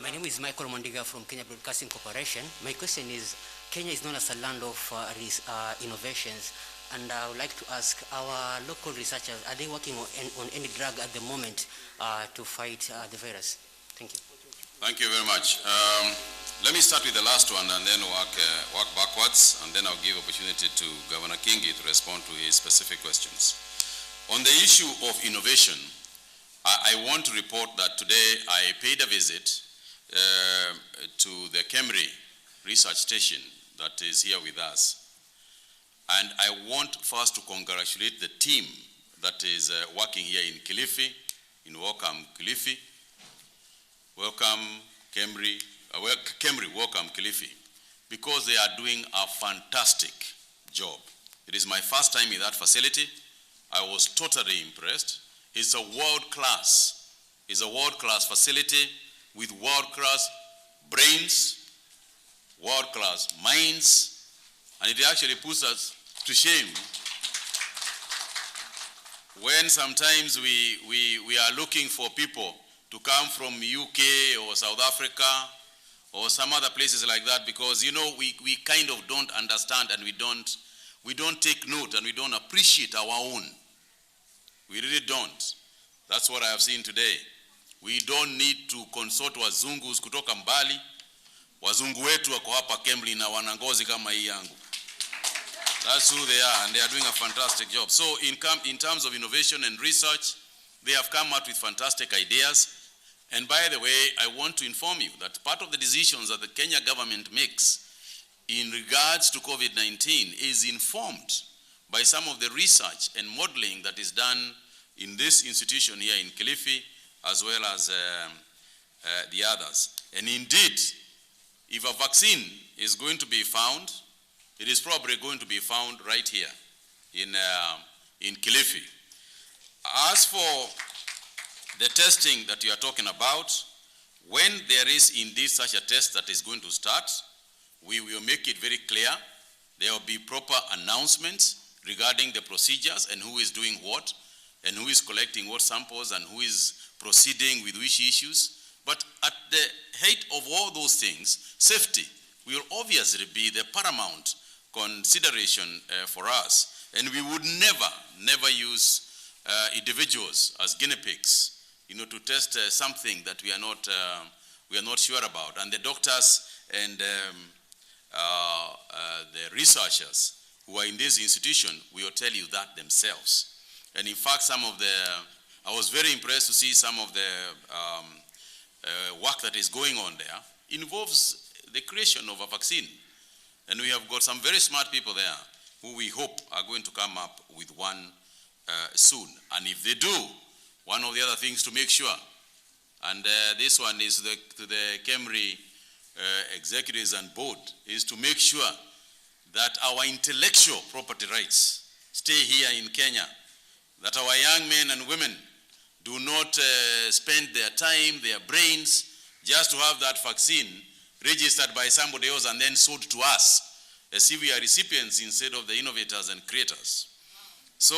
My name is Michael Mondiga from Kenya Broadcasting Corporation. My question is, Kenya is known as a land of innovations, and I would like to ask our local researchers, are they working on any drug at the moment to fight the virus? Thank you. Thank you very much. Let me start with the last one and then work backwards, and then I'll give opportunity to Governor Kingi to respond to his specific questions. On the issue of innovation, I want to report that today I paid a visit to the Kemri Research Station that is here with us. And I want first to congratulate the team that is working here in Kilifi, in Welcome Kilifi. Welcome Kemri, Kemri, welcome Kilifi, because they are doing a fantastic job. It is my first time in that facility. I was totally impressed. It's a world-class facility with world-class brains, world-class minds, and it actually puts us to shame when sometimes we are looking for people to come from UK or South Africa or some other places like that, because we kind of don't understand, and we don't take note, and we don't appreciate our own. We really don't. That's what I have seen today. We don't need to consult wazungus kutoka mbali. Wazungu wetu wako hapa Kemri na wana ngozi kama hii yangu. That's who they are, and they are doing a fantastic job. So in terms of innovation and research, they have come out with fantastic ideas. And by the way, I want to inform you that part of the decisions that the Kenya government makes in regards to COVID-19 is informed by some of the research and modeling that is done in this institution here in Kilifi, as well as the others. And indeed, if a vaccine is going to be found, it is probably going to be found right here in Kilifi. As for the testing that you are talking about, when there is indeed such a test that is going to start, we will make it very clear. There will be proper announcements regarding the procedures and who is doing what, and who is collecting what samples, and who is proceeding with which issues. But at the height of all those things, safety will obviously be the paramount consideration for us. And we would never, never use individuals as guinea pigs, you know, to test something that we are not sure about. And the doctors and the researchers who are in this institution will tell you that themselves. And in fact, I was very impressed to see some of the work that is going on there involves the creation of a vaccine. And we have got some very smart people there who we hope are going to come up with one soon. And if they do, one of the other things to make sure, and this one is to the Kemri executives and board, is to make sure that our intellectual property rights stay here in Kenya, that our young men and women do not spend their time, their brains, just to have that vaccine registered by somebody else and then sold to us, as if we are recipients instead of the innovators and creators. So,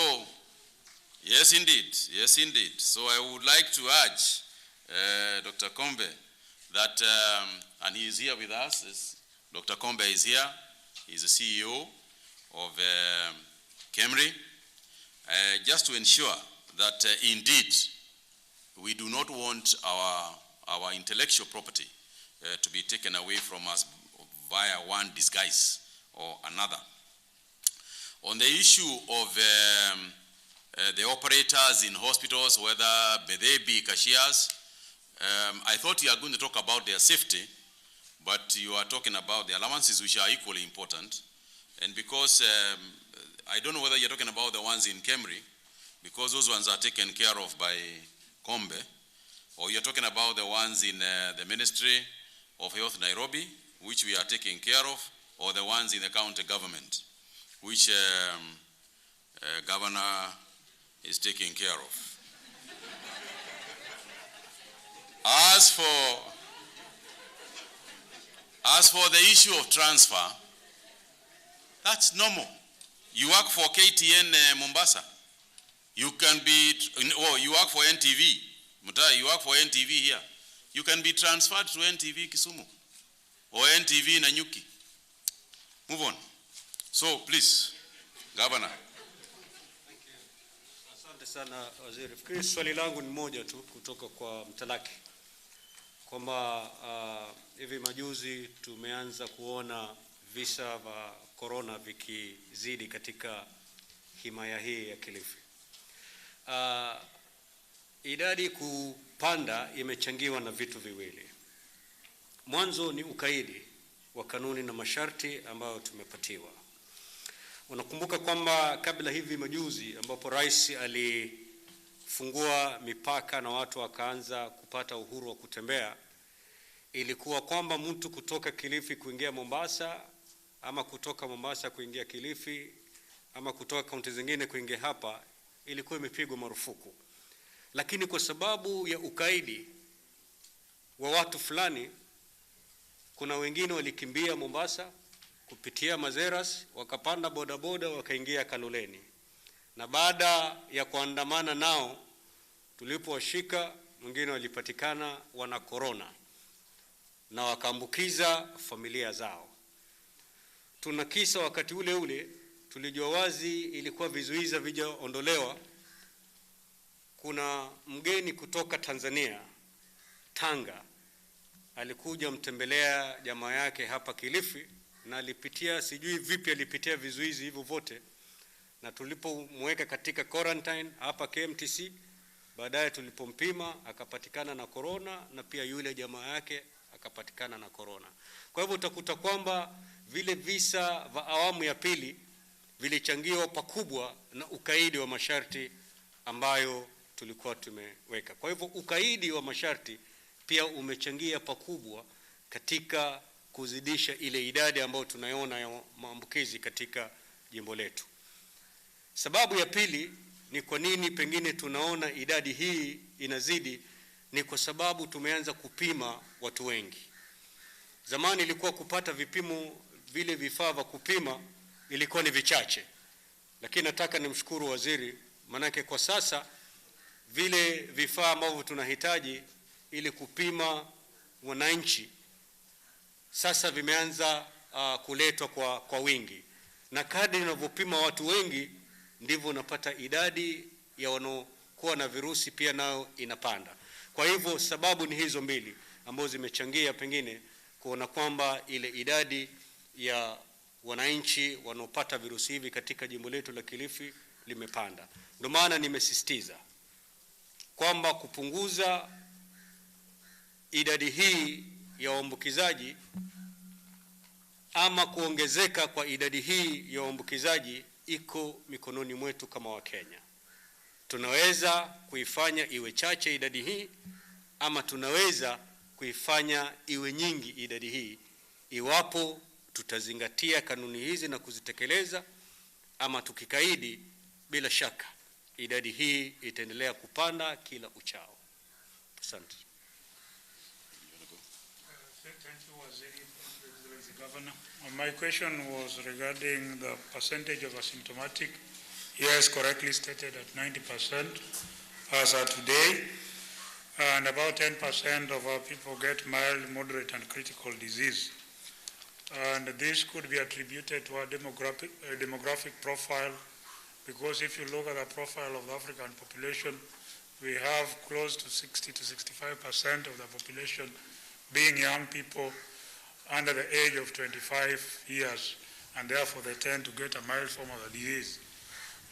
yes indeed, yes indeed. So I would like to urge Dr. Kombe that, and he is here with us, Dr. Kombe is here, he's the CEO of Kemri, just to ensure that indeed we do not want our intellectual property to be taken away from us via one disguise or another. On the issue of the operators in hospitals, whether they be cashiers, I thought you are going to talk about their safety, but you are talking about the allowances, which are equally important. And because I don't know whether you're talking about the ones in Kemri, because those ones are taken care of by Kombe, or you're talking about the ones in the Ministry of Health Nairobi, which we are taking care of, or the ones in the county government, which governor is taking care of. As for the issue of transfer, that's normal. You work for KTN Mombasa. You can be, or you work for NTV. Mutai, you work for NTV here. You can be transferred to NTV Kisumu or NTV Nanyuki. Move on. So please, Governor. Thank you. Asante sana Waziri. Fikiri swali langu ni moja tu kutoka kwa Mtalaki kwamba hivi majuzi tumeanza kuona visa vya corona vikizidi katika himaya hii ya Kilifi. Idadi kupanda imechangiwa na vitu viwili. Mwanzo ni ukaidi wa kanuni na masharti ambayo tumepatiwa. Unakumbuka kwamba kabla hivi majuzi ambapo rais alifungua mipaka na watu wakaanza kupata uhuru wa kutembea, ilikuwa kwamba mtu kutoka Kilifi kuingia Mombasa ama kutoka Mombasa kuingia Kilifi ama kutoka kaunti zingine kuingia hapa ilikuwa imepigwa marufuku. Lakini kwa sababu ya ukaidi wa watu fulani, kuna wengine walikimbia Mombasa kupitia Mazeras, wakapanda bodaboda wakaingia Kaloleni. Na baada ya kuandamana nao, tulipowashika wengine walipatikana wana corona na wakaambukiza familia zao. Tuna kisa wakati ule ule tulijua wazi ilikuwa vizuizi havijaondolewa. Kuna mgeni kutoka Tanzania, Tanga, alikuja mtembelea jamaa yake hapa Kilifi na alipitia, sijui vipi alipitia vizuizi hivyo vote, na tulipomweka katika quarantine hapa KMTC, baadaye tulipompima akapatikana na corona na pia yule jamaa yake akapatikana na corona. Kwa hivyo utakuta kwamba vile visa vya awamu ya pili vilichangiwa pakubwa na ukaidi wa masharti ambayo tulikuwa tumeweka. Kwa hivyo ukaidi wa masharti pia umechangia pakubwa katika kuzidisha ile idadi ambayo tunaiona ya maambukizi katika jimbo letu. Sababu ya pili ni kwa nini pengine tunaona idadi hii inazidi, ni kwa sababu tumeanza kupima watu wengi. Zamani ilikuwa kupata vipimo, vile vifaa vya kupima ilikuwa ni vichache, lakini nataka nimshukuru waziri, manake kwa sasa vile vifaa ambavyo tunahitaji ili kupima wananchi sasa vimeanza kuletwa kwa wingi, na kadri unavyopima watu wengi ndivyo unapata idadi ya wanaokuwa na virusi pia nayo inapanda. Kwa hivyo sababu ni hizo mbili ambazo zimechangia pengine kuona kwamba ile idadi ya wananchi wanaopata virusi hivi katika jimbo letu la Kilifi limepanda. Ndio maana nimesisitiza kwamba kupunguza idadi hii ya waambukizaji ama kuongezeka kwa idadi hii ya waambukizaji iko mikononi mwetu kama Wakenya. Tunaweza kuifanya iwe chache idadi hii ama tunaweza kuifanya iwe nyingi idadi hii iwapo tutazingatia kanuni hizi na kuzitekeleza, ama tukikaidi, bila shaka idadi hii itaendelea kupanda kila uchao. Asante. Thank you, Waziri, Excellency Governor. My question was regarding the percentage of asymptomatic. Yes, correctly stated at 90% as of today, and about 10% of our people get mild, moderate, and critical disease. And this could be attributed to our demographic profile, because if you look at the profile of the African population, we have close to 60 to 65% of the population being young people under the age of 25 years, and therefore they tend to get a mild form of the disease.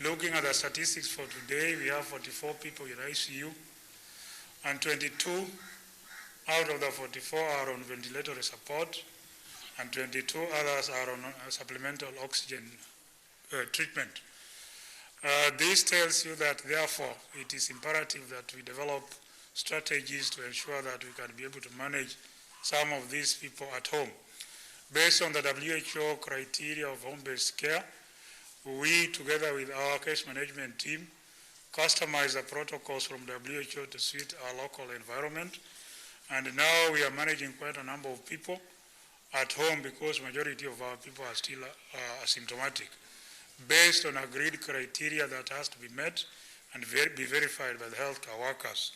Looking at the statistics for today, we have 44 people in ICU, and 22 out of the 44 are on ventilatory support, and 22 others are on supplemental oxygen treatment. This tells you that, therefore, it is imperative that we develop strategies to ensure that we can be able to manage some of these people at home. Based on the WHO criteria of home-based care, we, together with our case management team, customize the protocols from WHO to suit our local environment. And now we are managing quite a number of people at home because majority of our people are still asymptomatic, based on agreed criteria that has to be met and be verified by the healthcare workers.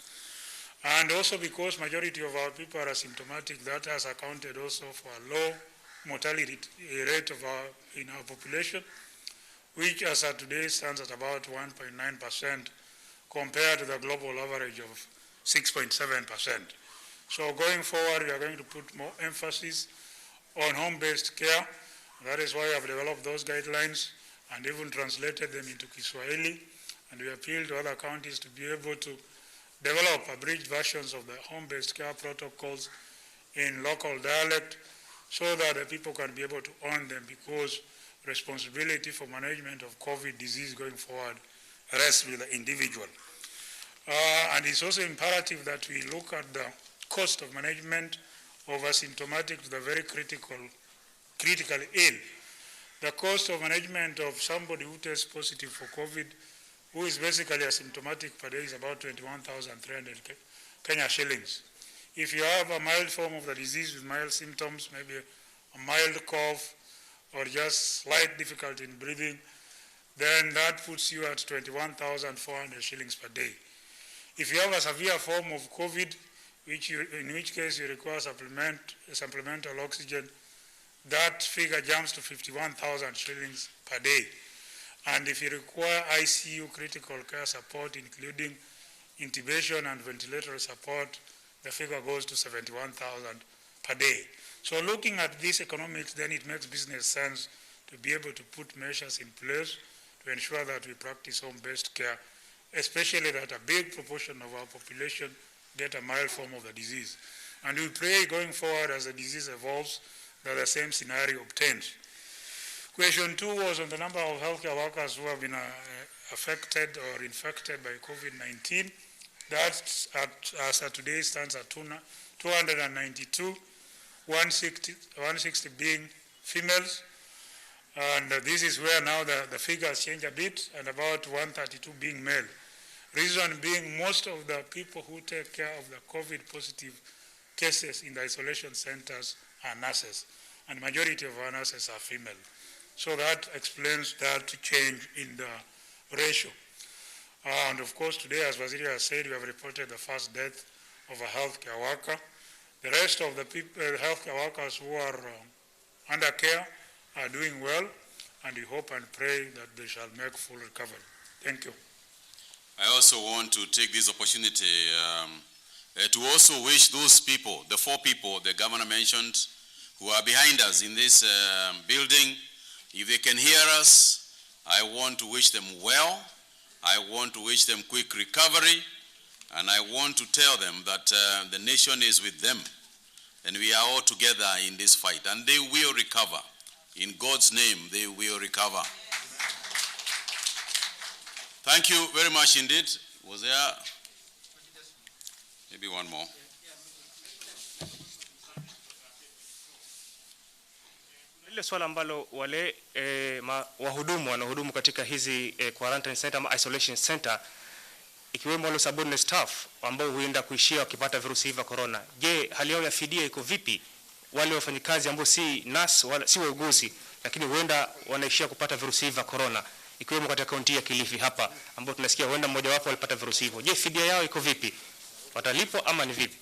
And also because majority of our people are asymptomatic, that has accounted also for a low mortality rate of in our population, which as of today stands at about 1.9% compared to the global average of 6.7%. So going forward, we are going to put more emphasis on home-based care. That is why I've developed those guidelines and even translated them into Kiswahili. And we appeal to other counties to be able to develop abridged versions of the home-based care protocols in local dialect so that the people can be able to own them, because responsibility for management of COVID disease going forward rests with the individual. And it's also imperative that we look at the cost of management of asymptomatic to the very critically ill. The cost of management of somebody who tests positive for COVID, who is basically asymptomatic per day, is about 21,300 Kenya shillings. If you have a mild form of the disease with mild symptoms, maybe a mild cough or just slight difficulty in breathing, then that puts you at 21,400 shillings per day. If you have a severe form of COVID, in which case you require supplemental oxygen, that figure jumps to 51,000 shillings per day. And if you require ICU critical care support, including intubation and ventilatory support, the figure goes to 71,000 per day. So looking at this economics, then it makes business sense to be able to put measures in place to ensure that we practice home-based care, especially that a big proportion of our population get a mild form of the disease. And we pray going forward as the disease evolves that the same scenario obtains. Question two was on the number of healthcare workers who have been affected or infected by COVID-19. That, as at today, stands at 292, 160 being females. And this is where now the figures change a bit, and about 132 being male. Reason being, most of the people who take care of the COVID positive cases in the isolation centers are nurses, and majority of our nurses are female. So that explains that change in the ratio. And of course, today, as Waziri has said, we have reported the first death of a healthcare worker. The rest of the people, healthcare workers who are under care are doing well, and we hope and pray that they shall make full recovery. Thank you. I also want to take this opportunity to also wish those people, the four people the governor mentioned, who are behind us in this building, if they can hear us, I want to wish them well. I want to wish them quick recovery, and I want to tell them that the nation is with them, and we are all together in this fight, and they will recover. In God's name, they will recover. Thank you very much indeed. Was there maybe one more? Lile swala ambalo wale wahudumu wanaohudumu katika hizi quarantine center ama isolation center, ikiwemo wale subordinate staff ambao huenda kuishia wakipata virusi hivi vya corona. Je, hali yao ya fidia iko vipi? Wale wafanyikazi ambao si nurse wala si wauguzi, lakini huenda wanaishia kupata virusi hivi vya corona, ikiwemo katika kaunti ya Kilifi hapa ambao tunasikia huenda mmoja wapo alipata virusi hivyo. Je, fidia yao iko vipi? Watalipwa ama ni vipi?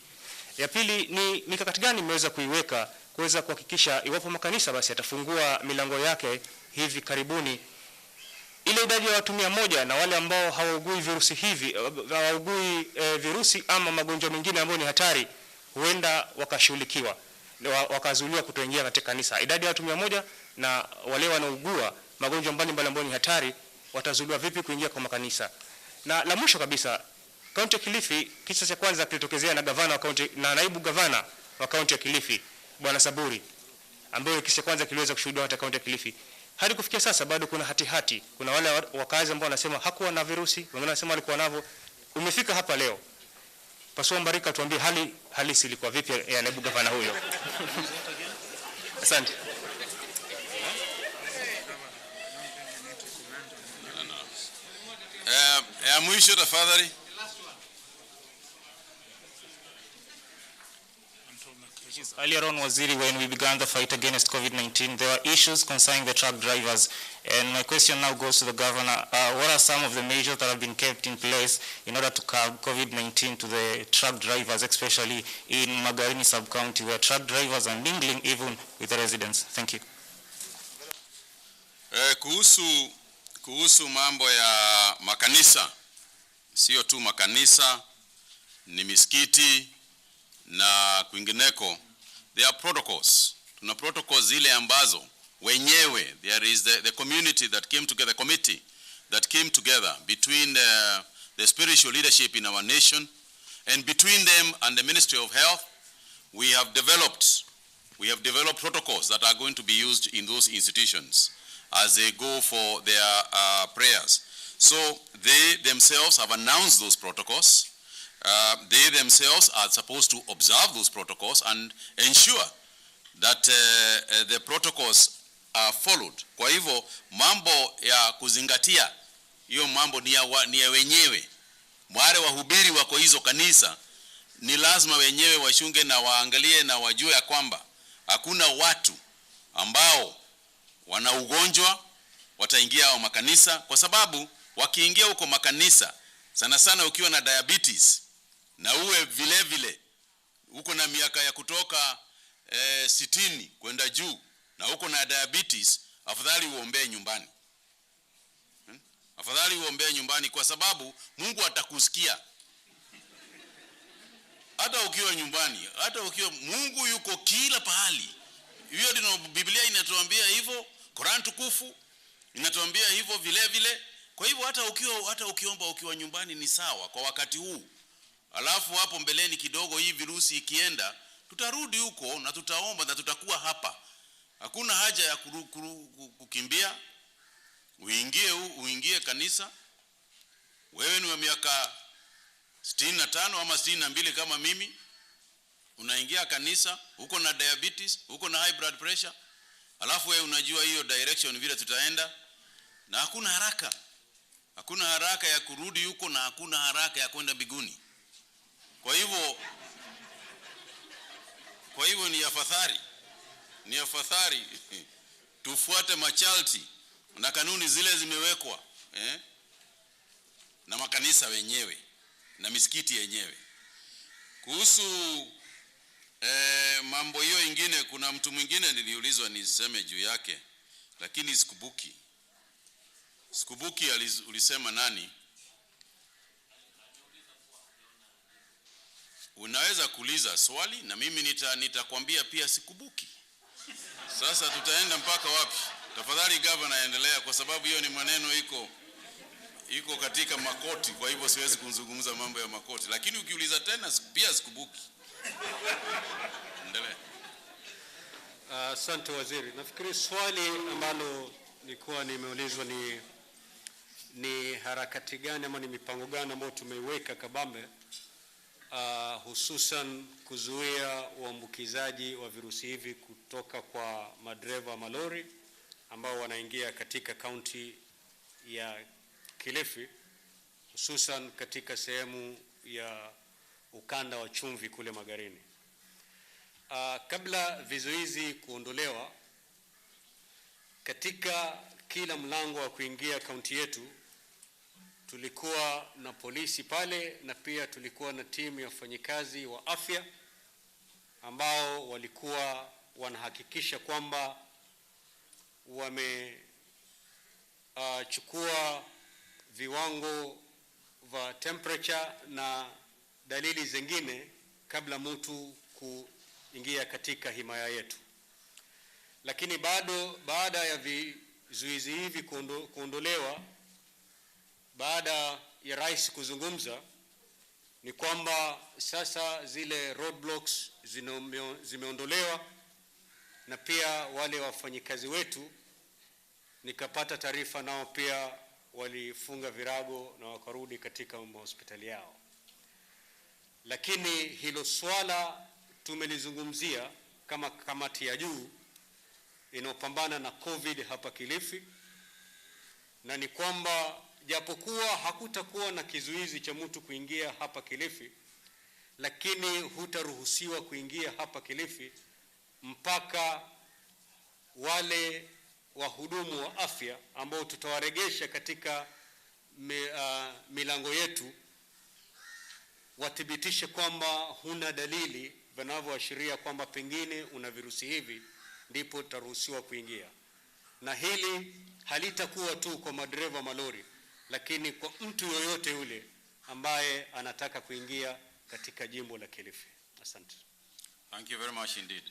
Ya pili ni mikakati gani mmeweza kuiweka kuweza kuhakikisha iwapo makanisa basi yatafungua milango yake hivi karibuni, ile idadi ya watu 100 na wale ambao hawaugui virusi hivi, hawaugui virusi ama magonjwa mengine ambayo ni hatari, huenda wakashughulikiwa, wakazuiliwa kutoingia katika kanisa. Idadi ya watu 100 na wale wanaougua magonjwa mbalimbali ambayo ni hatari watazuiliwa vipi kuingia kwa makanisa? Na la mwisho kabisa, kaunti ya Kilifi, kisa cha kwanza kilitokezea na gavana wa kaunti na naibu gavana wa kaunti ya Kilifi Bwana Saburi, ambaye kisa cha kwanza kiliweza kushuhudiwa katika kaunti ya Kilifi. Hadi kufikia sasa bado kuna hatihati. Kuna wale wakazi ambao wanasema hakuwa na virusi, wengine wanasema alikuwa navyo. Umefika hapa leo, Pasua Mbarika, tuambie hali halisi ilikuwa vipi ya naibu gavana huyo? Asante. Ya mwisho tafadhali. Earlier on, Waziri, when we began the fight against COVID-19, there were issues concerning the truck drivers. And my question now goes to the governor. What are some of the measures that have been kept in place in order to curb COVID-19 to the truck drivers, especially in Magarini sub-county, where truck drivers are mingling even with the residents? Thank you. Kuhusu mambo ya makanisa, sio tu makanisa, ni misikiti na kwingineko, there are protocols. Tuna protocols zile ambazo wenyewe, there is the community that came together, committee that came together between the spiritual leadership in our nation and between them and the Ministry of Health. We have developed protocols that are going to be used in those institutions as they go for their prayers. So they themselves have announced those protocols. They themselves are supposed to observe those protocols and ensure that the protocols are followed. Kwa hivyo mambo ya kuzingatia hiyo mambo ni ya wenyewe. Wale wahubiri wako hizo kanisa ni lazima wenyewe washunge na waangalie na wajue ya kwamba hakuna watu ambao wana ugonjwa wataingia wa makanisa, kwa sababu wakiingia huko makanisa, sana sana ukiwa na diabetes na uwe vile vile uko na miaka ya kutoka 60 kwenda juu na uko na diabetes, afadhali uombee nyumbani. Afadhali uombee nyumbani kwa sababu Mungu atakusikia. Hata ukiwa nyumbani, hata ukiwa, Mungu yuko kila pahali. Hiyo ndio Biblia inatuambia hivyo, Qur'an tukufu inatuambia hivyo vile vile. Kwa hivyo hata ukiomba ukiwa nyumbani ni sawa kwa wakati huu. Alafu hapo mbeleni kidogo hii virusi ikienda, tutarudi huko na tutaomba na tutakuwa hapa. Hakuna haja ya kukimbia uingie kanisa. Wewe ni wa miaka 65 ama 62 kama mimi, unaingia kanisa, uko na diabetes, uko na high blood pressure, alafu wewe unajua hiyo direction vile tutaenda, na hakuna haraka. Hakuna haraka ya kurudi huko na hakuna haraka ya kwenda mbinguni. Kwa hivyo ni afadhali tufuate masharti na kanuni zile zimewekwa na makanisa wenyewe na misikiti yenyewe. Kuhusu mambo hiyo ingine, kuna mtu mwingine niliulizwa niseme juu yake, lakini sikubuki. Sikubuki ulisema nani? Unaweza kuuliza swali na mimi nitakwambia pia sikubuki. Sasa tutaenda mpaka wapi? Tafadhali governor, endelea, kwa sababu hiyo ni maneno iko katika makoti, kwa hivyo siwezi kuzungumza mambo ya makoti. Lakini ukiuliza tena pia sikubuki. Endelea. Asante waziri. Nafikiri swali ambalo nilikuwa nimeulizwa ni harakati gani ama ni mipango gani ambayo tumeiweka kabambe, hususan kuzuia uambukizaji wa virusi hivi kutoka kwa madereva malori ambao wanaingia katika kaunti ya Kilifi, hususan katika sehemu ya ukanda wa chumvi kule Magarini. Kabla vizuizi kuondolewa, katika kila mlango wa kuingia kaunti yetu tulikuwa na polisi pale, na pia tulikuwa na timu ya wafanyikazi wa afya ambao walikuwa wanahakikisha kwamba wamechukua viwango vya temperature na dalili zingine kabla mtu kuingia katika himaya yetu. Lakini bado baada ya vizuizi hivi kuondolewa, baada ya rais kuzungumza, ni kwamba sasa zile roadblocks zimeondolewa, na pia wale wafanyikazi wetu nikapata taarifa nao pia walifunga virago na wakarudi katika hospitali yao. Lakini hilo swala tumelizungumzia kama kamati ya juu inayopambana na COVID hapa Kilifi, na ni kwamba japokuwa hakutakuwa na kizuizi cha mtu kuingia hapa Kilifi, lakini hutaruhusiwa kuingia hapa Kilifi mpaka wale wahudumu wa afya ambao tutawaregesha katika milango yetu wathibitishe kwamba huna dalili vinavyoashiria kwamba pengine una virusi hivi, ndipo utaruhusiwa kuingia. Na hili halitakuwa tu kwa madereva malori, lakini kwa mtu yoyote yule ambaye anataka kuingia katika jimbo la Kilifi. Asante. Thank you very much indeed.